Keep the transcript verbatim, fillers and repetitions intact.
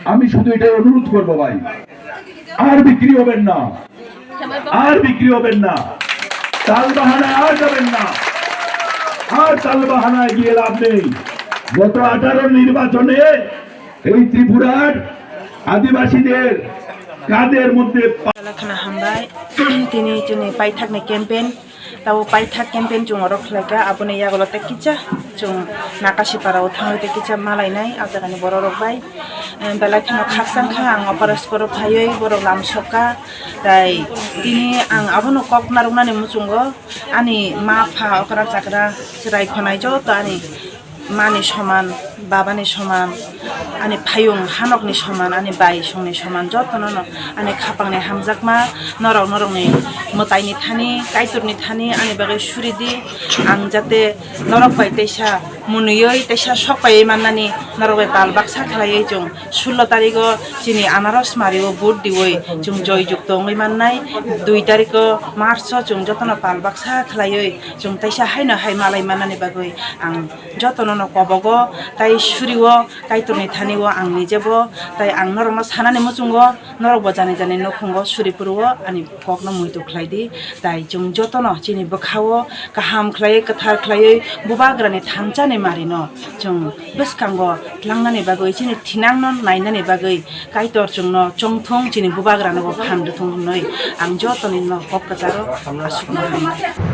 আমি শুধু এটাই অনুরোধ করবো ভাই, আর বিক্রি হবেন না, আর বিক্রি হবেন না, তালবাহানায় আর যাবেন না, আর তালবাহানায় গিয়ে লাভ নেই। গত আঠারো নির্বাচনে এই ত্রিপুরার আদিবাসীদের কাদের মধ্যে পা- Belai kheno hambai. Tini chini paithakni campaign, tabo paithak campaign chwng oro khlaikha, aboni yagulo tei kisa chwng Nakasipara o thangwi tei kisa malainai, ah jagani borok rok bai. Eh, belai kheno khakchang kha ang opor school o phaiwi borok lam sokha, tei tini ang abono kok narwknani muchungo ani ma pha okra chakra chwrai khonai joto ani mani soman, babani soman, ani phayung hanokni soman, ani bai songni soman, jotono no ani khapangni hamjakma norok, norokni mwtaini thani, Kaitorni thani ani bagwi suri di. Ang jate norok bai teisa mwnwiwi, teisa sok paiwi mannani norok bai pal baksa khlaiwi chwng sullo tarigo chini anaros mario vote diwi chwng joy jukto wngwi mannai. Dui tariko March o chwng jotono pal baksa khlaiwi chwng teisa haino hai malai mannani bagwi ang jotono no kobogo, tai surio, Kaitorni thani o ang nijebo, tai ang norokno sanani muchungo, norokbo jani jani nukhungo suri phuru o ani kokno muitu khlai di, tai chwng jotono chini bwkha o kaham khlaiwi, kwthar khlaiwi Bubagrani thansa ni mari no chwng bwskango tlangnani bagwi, chini thinang no nainani bagwi Kaitor chwngno chongthung, chini Bubagrano bo phan rwthung hwnwi ang jotoni no kok kwcharo aswkno hambai.